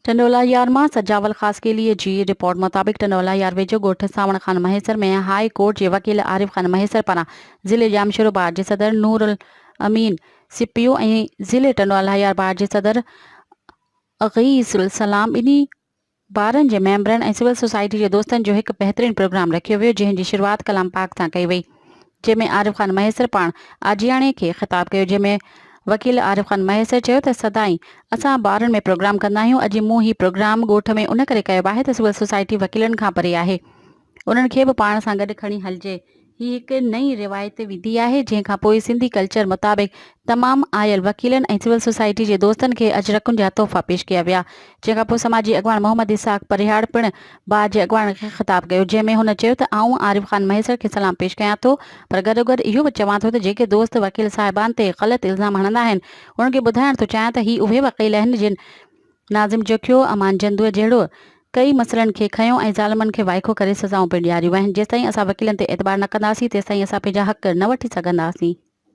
ٽنڊوالهيار مان سجاول خاصخيلي جي رپورٽ مطابق ٽنڊوالهيار ويجهو ڳوٺ سانوڻ خان مهيسر ۾ هاء ڪورٽ جي وڪيل عارف خان مهيسر پاران ضلعي ڄامشورو بار جي صدر نورالامين سپيو ۽ ضلعي ٽنڊوالهيار بار جي صدر اغيث السلام ٻنهي بارن جي ميمبرن ۽ سول سوسائٽي جي دوستن جو هڪ بهترين پروگرام رکيو ويو جنهن جي شروعات ڪلام پاڪ سان ڪئي وئي جنهن ۾ عارف خان مهيسر پاڻ آجياڻي کي خطاب ڪيو جنهن ۾ وڪيل عارف خان مهيسر چيو ته سدائين اسان بارن ۾ پروگرام ڪندا آهيون اڄ مون هي پروگرام ڳوٺ ۾ ان ڪري ڪيو آهي ته سول سوسائٽي وڪيلن کان پري آهي انهن کي به پاڻ سان گڏ کڻي هلجي. هي هڪ نئين روايت وڌي آهي، جنهن کان پوء سنڌي ڪلچر مطابق تمام آيل وڪيلن ۽ سول سوسائٽي جي دوستن کي اجرڪن جا تحفا پيش ڪيا ويا. جنهن کان پوء سماجي اڳواڻ محمد اسحاق پرهياڙ پڻ بار جي اڳواڻن کي خطاب ڪيو، جنهن ۾ هن چيو ته آئون عارف خان مهيسر کي سلام پيش ڪيان ٿو، پر گڏوگڏ اهو به چوان ٿو ته جيڪي دوست وڪيل صاحبان تي غلط الزام هڻندا آهن، انهن کي ٻڌائڻ ٿو چاهيان ته هي اهي وڪيل آهن جن ناظم جوکيو، امان جندوء جهڙو ڪئي مسئلن کي کنيو ۽ ظالمن کي وائکو ڪري سزائون پڻ ڏياريون آهن. جيستائين اسان وڪيلن تي اعتبار نه ڪنداسين تيستائين اسان پنهنجا حق نه وٺي سگهنداسين.